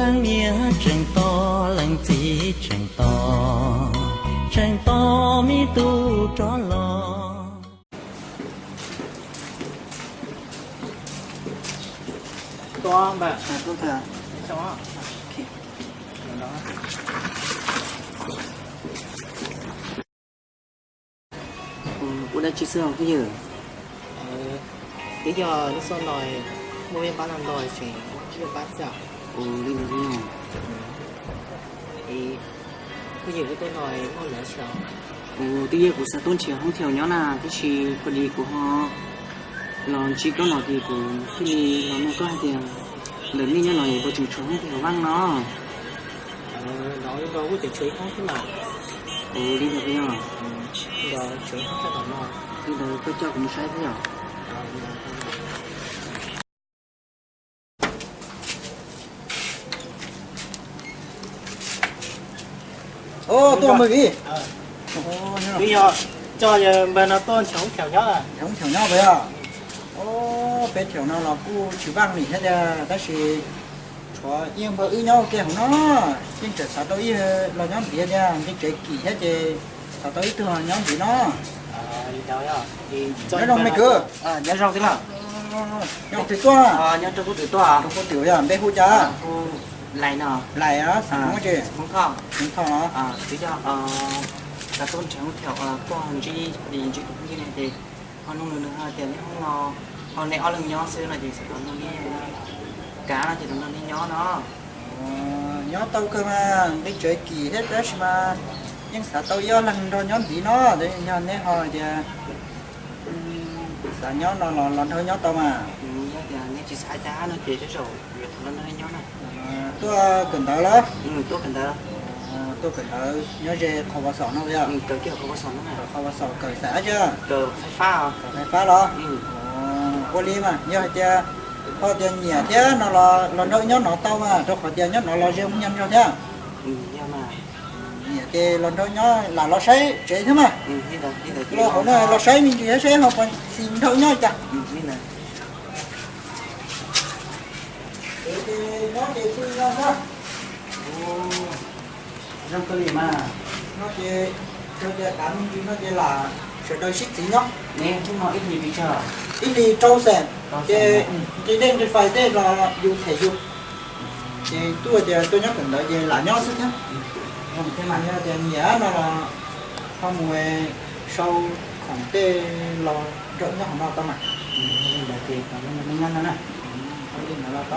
Leej niam tseem tos, leej txiv tseem tos, tseem tos me tub rov los. Ua dab tsi xwb os phooj ywg? Twb yog lub xyoo no muaj peb pab no ntau tseem ua pab xwb. Ua li ntawd os. Phooj ywg, koj tuaj no muaj dab tsi os? Ua twb yog kuv xav tuaj nrhiav hoob thiaus nyob na, tab sis pho dis kuv ho los ntsib koj no ces kuv thiaj li los nug koj hais tias ntawm nej nyob no es puas tseem tshuav hoob thiaus vaj no? Ua li ntawd os. Li ntawd koj coj kuv mus saib thiab yom? Tuaj mus vim twb yog coj npawg no tuaj nrhiav hoob thiaus nyob. Nrhiav hoob thiaus nyob puas yog? Peb thiaus no los kuj tsis vaj li thiab tiag, tab sis tshuav ib npawg wb nyob ua ke hauv no, yeej tseem xav tau ib los nyob ntxiv tiag, nqi tsev kim thiab ces xav tau ib tug nyob ntxiv no. Nyob zoo me kwv. Nyob zoo tij laug. Nyob twg tuaj? Nyob rau Hoob Twm tuaj. Rau Hoob Twm yog npe hu cas? Lais no. Lais xeem Hmoob tsi? Hmoob Thoj. Hmoob Thoj os. Twb yog xav tuaj nrhiav hoob thiaus tuaj ntsib, ntsib tus phooj ywg no ces ho nug nws, nws hais tias neb hoob no ho neb ob leeg nyob xwb no ces xav tau nrog neb kav no ces tau nrog neb nyob no. Nyob tau kawg mas, nqi tsev kim thiab tab sis mas yeej xav tau ib ob leeg nrog nyob ntxiv no, yog neb ho hais tias xav nyob no los los nrog nyob tau mas. Yog tias neb tsis xav cas no ces tej zaum yuav tau los nrog neb nyob na. Tuaj kawm ntawv los? Tuaj kawm ntawv. Tuaj kawm ntawv nyob ze qhov Vaj Xom no puas yog? Kawm kiag qhov Vaj Xom no. Qhov Vaj Xom kawm xav dab tsi? Kawm fais fab. Kawm fais fab los? Ua li mas yog hais tias ho tias nyiam thiab no los los nrog wb nyob no tau mas, rau qhov tias nyob no los ze mus nyob nrog thiab. Nyiam ces los nrog nyob, lam los saib tsev thiab mas. Los hauv no los saib me ntsis thiab seb ho puas xis nrog wb nyob cas. Ces nyob ces pw no xwb. Zoo kawg li mas. No ces yog tias kav me ntsis no ces lam sawv daws sib txiv nyob. Neb hnub no ib hlis pes tsawg? Ib hlis rau xees. Ces nqi dej nqi fais tej los yus them yus. Ces tuaj tias tuaj nyob kawm ntawv ces lam nyob xwb thiab. Yog tias nyiam no los ho mus sau khoom tej los nrog wb nyob hauv no tau mas. Li ntawd ces nyob no na. Li ntawd los tau.